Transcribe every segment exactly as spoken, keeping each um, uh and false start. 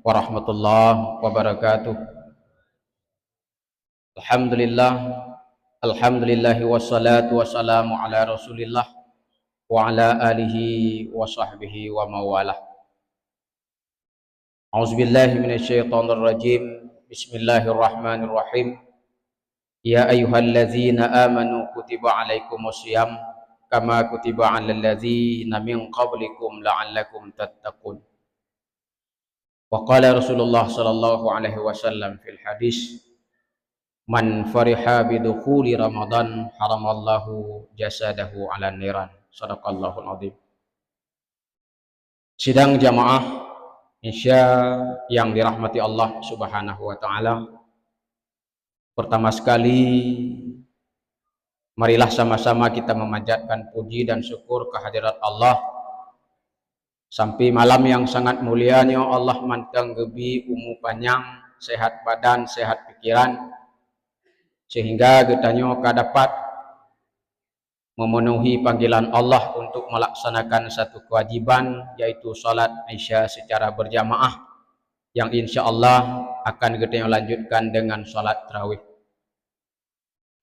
Warahmatullahi wabarakatuh. Alhamdulillah. Alhamdulillahi wassalatu wassalamu ala Rasulillah wa ala alihi wa sahbihi wa mawalah. A'udzubillahi minasyaitonirrajim. Bismillahirrahmanirrahim. Ya ayyuhallazina amanu kutiba alaikumus siyam kama kutiba alal ladzina min qablikum la'allakum tattaqun. Wa qala Rasulullah sallallahu alaihi wasallam fil hadis, "Man fariha bidukhuli Ramadan haramallahu jasadahu 'alan niran." Sadaqallahul azim. Sidang jamaah Isya yang dirahmati Allah Subhanahu wa taala. Pertama sekali, marilah sama-sama kita memanjatkan puji dan syukur kehadirat Allah. Sampai malam yang sangat mulia nyoe, Allah mantong geubi umu panyang, sehat badan, sehat pikiran, sehingga geutanyoe ka dapat memenuhi panggilan Allah untuk melaksanakan satu kewajiban, yaitu salat Isya secara berjamaah, yang insya Allah akan geutanyoe lanjutkan dengan salat tarawih.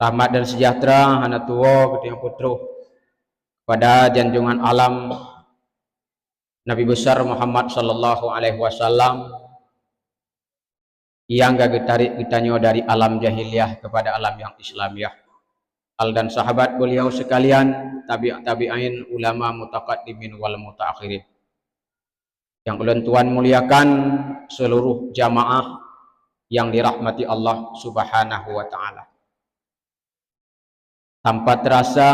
Rahmat dan sejahtera hana tuwoe geutanyoe peutroh kepada janjungan alam Nabi besar Muhammad sallallahu alaihi wasallam, nyang ka geutarék geutanyoe dari alam jahiliyah kepada alam yang Islamiyah. Al dan sahabat beliau sekalian, tabi' tabi'in, ulama mutaqaddimin wal mutaakhirin. Yang ulôn tuan muliakan seluruh jamaah yang dirahmati Allah Subhanahu wa taala. Tanpa terasa,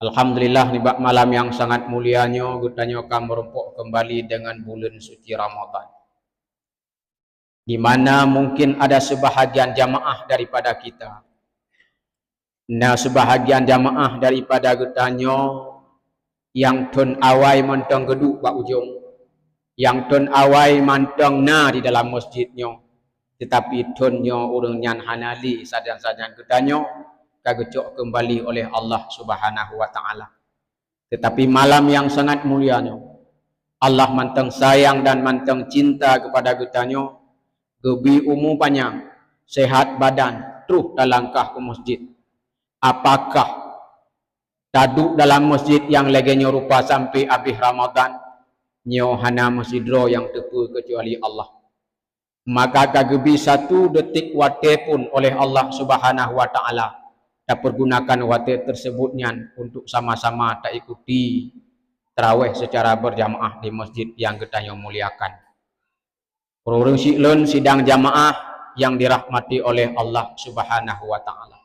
alhamdulillah, nibak malam yang sangat mulia nyoe, geutanyoe ka meurumpok kembali dengan buleuen suci Ramadan, di mana mungkin ada sebahagian jamaah daripada kita, na sebahagian jamaah daripada geutanyoe nyang thon awai mantong geuduek bak ujong, nyang thon awai mantong na di dalam masjid nyoe, teutapi thon nyoe ureuëng nyan hana lé sajan-sajan geutanyoe ka geucok keumbali oleh Allah Subhanahu wa Taala. Teutapi malam nyang sangat mulia nyoe, Allah mantong sayang dan mantong cinta keupada geutanyoe, geubi umu panyang, sehat badan, troh talangkah u masjid. Apakah taduek dalam masjid nyang lagée nyoe rupa sampoe abéh Ramadan? Nyoe hana meusidroe nyang teupeu keucuali Allah. Maka ka geubi satu detik watée pun oleh Allah Subhanahu wa Taala, tapeurgunakan watée teuseubut nyan untuk sama-sama taikuti tarawéh seucara beurjamaah di masjid nyang geutanyoe muliakan. Ureuëng siklon sidang jamaah nyang dirahmati oleh Allah Subhanahu wa Taala.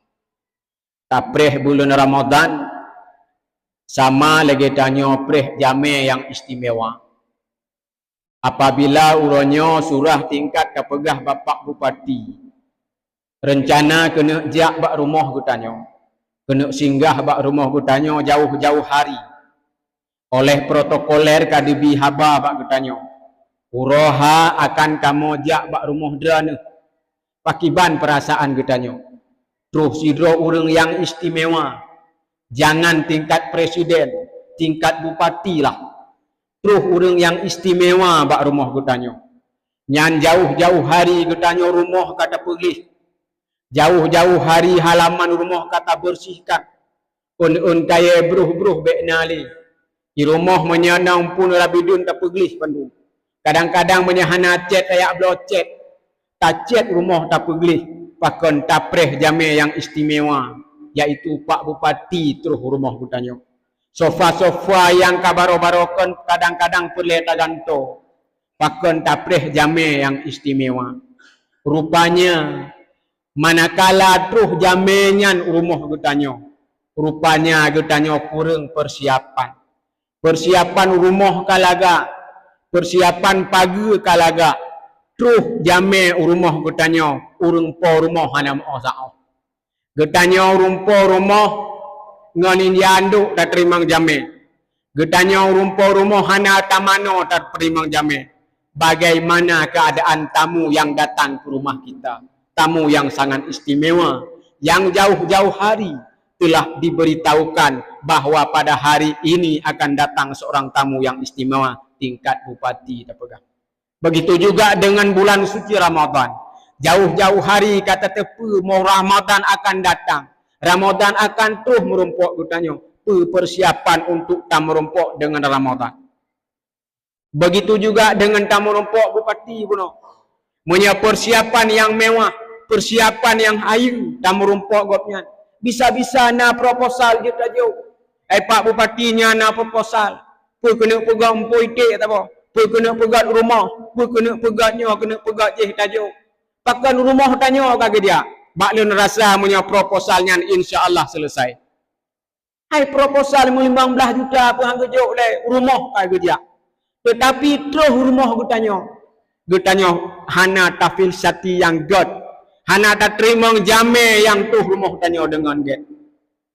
Tapreh buleuen Ramadan sama lagée tanyoe preh jamé nyang istimewa. Apabila uroe nyoe surah tingkat tapeugah Bapak Bupati, reuncana keuneuk jak bak rumoh geutanyoe, keuneuk singgah bak rumoh geutanyoe jauh-jauh hari, oleh protokoler ka dibi haba bak geutanyoe, uroe ha akan kamoe jak bak rumoh droeneuh. Pakiban peurasaan geutanyoe? Troh sidroe ureuëng nyang istimewa, jangan tingkat presiden, tingkat bupati lah. Troh ureuëng nyang istimewa bak rumoh geutanyoe. Nyan jauh-jauh hari geutanyoe rumoh ka tapeugleh. Jauh-jauh hari halaman rumoh ka tabersihkan. Ôn-ôn kayée broh-broh bék na lé. Di rumoh meunyoe na phon rabidun tapeugleh bandum. Kadang-kadang meunyoe hana cét tajak bloe cét, tacét rumoh tapeugleh, pakon tapreh jamé nyang istimewa, yaitu Pak Bupati troh rumoh geutanyoe. Sofa-sofa nyang ka baroe-baroe kon kadang-kadang peureulée tagantoe, pakon tapreh jamé nyang istimewa. Rupanya, manakala troh jamé nyan u rumoh geutanyoe, rupanya geutanyoe kureueng peursiapan. Peursiapan rumoh ka lagak, peursiapan pageue ka lagak, troh jamé u rumoh geutanyoe, ureuëng po rumoh hana meu-oh sa-oh. Geutanyoe ureuëng po rumoh ngon indatu tateurimong jamé. Geutanyoe ureuëng po rumoh hana tamanoe tateurimong jamé. Bagaimana keuadaan tamu nyang datang keu rumoh kita? Tamu nyang sangat istimewa, nyang jauh-jauh hari telah diberitahukan bahwa pada hari ini akan datang seorang tamu nyang istimewa. tingkat bupati tapeugah. Begitu juga dengan bulan suci Ramadan. Jauh-jauh hari ka tateupeue mo Ramadan akan datang. Ramadan akan troh meurumpok geutanyoe. Peue persiapan untuk tameurumpok dengan Ramadan? Begitu juga dengan tameurumpok bupati bunoe. Meunyoe persiapan nyang mewah, persiapan nyang hayeue tameurumpok gobnyan, bisa-bisa na proposal jeuet tajok. Hai Pak Bupati, nyan na proposal. Peue keuneuk peugöt empu iték saboh? Peue keuneuk peugöt rumoh? Peue keuneuk peugöt nyoe, keuneuk peugöt jéh tajok? Pakon rumoh tanyoe ka geujak? Bak lôn rasa meunyoe proposal nyan insya Allah selesai. Hai proposal meulimong blaih juta peue han geujok lé, rumoh ka geujak. Teutapi troh rumoh geutanyoe, geutanyoe hana tafilsafati nyang gét, hana tateurimong jamé nyang troh rumoh tanyoe deungon gét.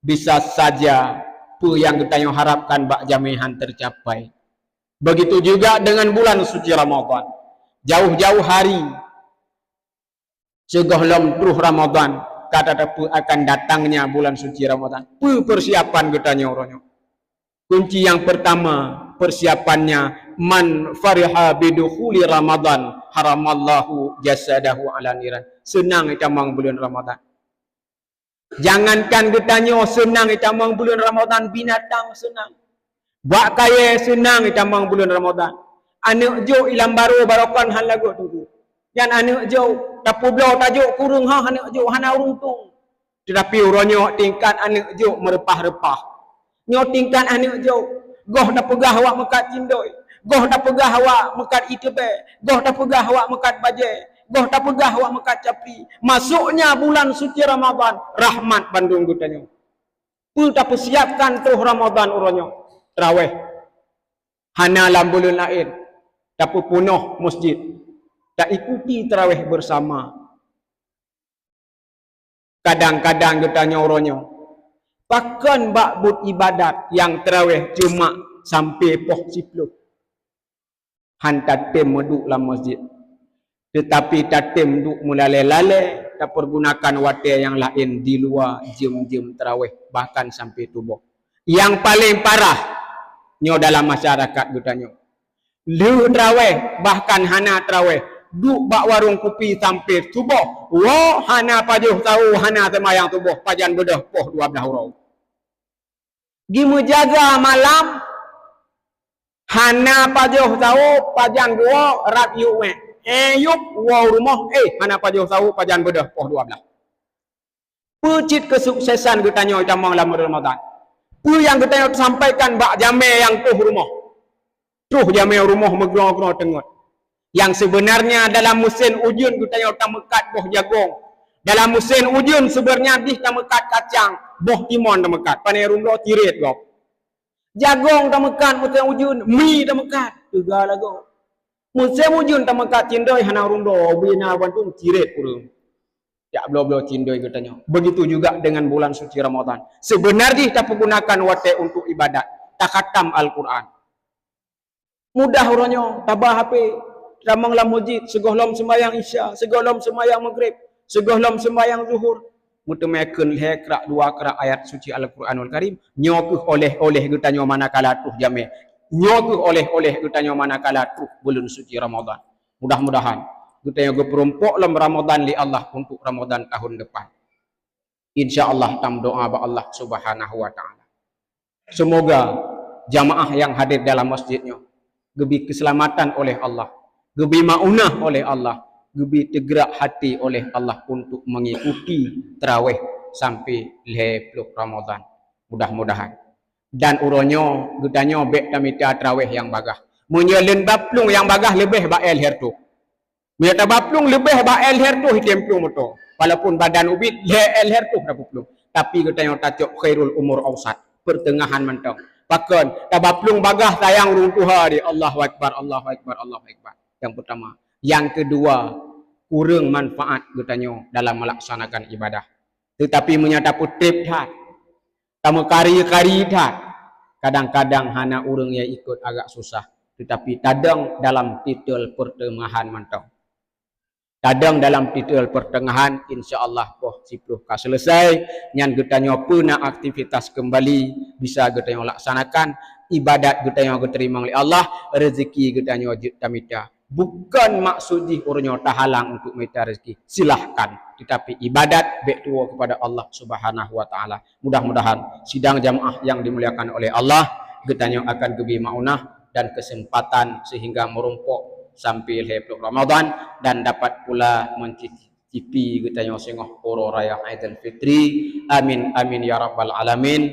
Bisa saja peue nyang geutanyoe harapkan bak jamé han teucapai. Begitu juga dengan bulan suci Ramadan. Jauh-jauh hari sigohlom troh Ramadan, ka tateupeue akan datangnya bulan suci Ramadan. Peue persiapan geutanyoe uroe nyoe? Kunci nyang pertama, persiapannya, "Man fariha bidukhuli Ramadan, haramallahu jasadahu ala niran." Seunang itamong buleuen Ramadan. Jangankan geutanyoe seunang itamong buleuen Ramadan, binatang seunang. Bak kayèe seunang itamong buleuen Ramadan. Aneuk jok ilam barô barokon han lagot teungku. Nyan aneuk jok, tapeubloe tajok kureueng ha aneuk jok hana ureueng tueng. Teutapi uroe nyoe tingkat aneuk jok meureupah-reupah. Nyoe tingkat aneuk jok, goh tapeugah awak meukat cindoi, goh tapeugah awak meukat ie teubèe, goh tapeugah awak meukat bajèe, goh tapeugah awak meukat capli. Masuknya bulan suci Ramadan, rahmat bandum geutanyoe. Peue tapeusiapkan troh Ramadan uroe nyoe? Traweh. Hana lam buleuen laén, tapeupunoh masjid, taikuti traweh bersama. Kadang-kadang geutanyoe uroe nyoe, pakon bak buet ibadat nyang traweh cuma sampoe poh siploh. Han tatem meuduek lam masjid, teutapi tatem duek meulalé-lalé, tapeurgunakan watèe nyang laén di luwa jeuem-jeuem traweh, bahkan sampoe tuboh. Nyang paleng parah nyoe dalam masyarakat geutanyoe. Lheueh traweh, bahkan hana traweh, duek bak warong kupi sampoe suboh, woe hana pajoh sawoe, hana seumayang suboh, pajan beudôh poh dua blaih uroe. Jimeujaga malam, hana pajoh sawoe, pajan geuwoe, rab yup wék. Eh, yup, woe rumoh, eh, hana pajoh sawoe, pajan beudôh poh dua blaih. Peue cit keusuksesan geutanyoe itamong lam Ramadan? Peue nyang geutanyoe teusampaikan bak jamé nyang troh rumoh? Troh jamé rumoh meugroe-groe teungeut. Nyang seubeunarnya dalam musém ujeuen geutanyoe tameukat boh jagong. Dalam musém ujeuen seubeunarnya dih tameukat kacang, boh timon tameukat, pané rumoh tiret gob. Jagong tameukat musém ujeuen, mi tameukat, teuga lagoe. Musém ujeuen tameukat cindoi hana ureueng dua, ubé na bandum ciret ureueng. Jak bloe-bloe cindoi geutanyoe. Begitu juga dengan bulan suci Ramadan. Seubeunarjih tapeugunakan watèe untuk ibadat, takhatam Al-Quran. Mudah uroe nyoe, taba H P, tamong lam meuseujid, sigohlom seumbahyang Isya, sigohlom seumbahyang Maghrib, sigohlom seumbahyang Zuhur, meuteumèe kheun lhèe krak dua krak ayat suci Al-Quranul Karim, nyoe keuh oleh-oleh geutanyoe manakala troh jamé. Nyoe keuh oleh-oleh geutanyoe manakala troh buleuen suci Ramadan. Mudah-mudahan geutanyoe geupeurumpok lom Ramadan lé Allah untuk Ramadan tahun depan. Insya Allah tameudoa bak Allah Subhanahu wa Ta'ala. Semoga jamaah nyang hadir dalam masjid nyoe geubri keuseulamatan oleh Allah, geubri maunah oleh Allah, geubri teugerak hati oleh Allah untuk mengikuti tarawih sampai lhèe ploh Ramadan. Mudah-mudahan. Dan uroe nyoe geutanyoe bèk tamita tarawih nyang bagaih. Meunyoe lôn baplueng nyang bagaih leubeh bak L Herto. Meunyoe tabaplueng leubeh bak L Herto itém plueng moto. Walaupun badan ubit lhèe L Herto tapuplueng. Tapi geutanyoe tacok khairul umur ausat, pertengahan mantong. Pakon? Tabaplueng bagaih sayang ureueng tuha di. Allahu Akbar, Allahu Akbar, Allahu Akbar. Yang pertama. Yang kedua, kureueng manfaat geutanyoe dalam melaksanakan ibadah. Teutapi meunyoe tapeutrép that, tameukari-kari that, kadang-kadang hana ureueng nyang ikot agak susah, teutapi tadong dalam titel pertengahan mantong. Tadong dalam titel pertengahan, insya Allah poh siploh ka selesai. Nyan geutanyoe peuna aktivitas kembali bisa geutanyoe laksanakan, ibadat geutanyoe geuteurimong lé Allah, rezeki geutanyoe jeuet tamita. Bukan maksud jih uroe nyoe tahalang untuk mita rezeki. Silahkan, tetapi ibadat bèk tuwoe kepada Allah Subhanahu wa Ta'ala. Mudah-mudahan sidang jamaah yang dimuliakan oleh Allah, geutanyoe akan geubri maunah dan kesempatan sehingga merumpok sampai lhèe ploh Ramadan dan dapat pula mencicipi geutanyoe singoh uroe raya Aidul Fitri. Amin, amin ya rabbal alamin.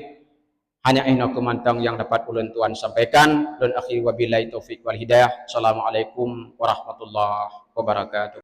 Hanya inoe keumantong yang dapat ulôn tuan sampaikan. Lôn akhiri wabillahi taufiq wal hidayah. Assalamualaikum warahmatullahi wabarakatuh.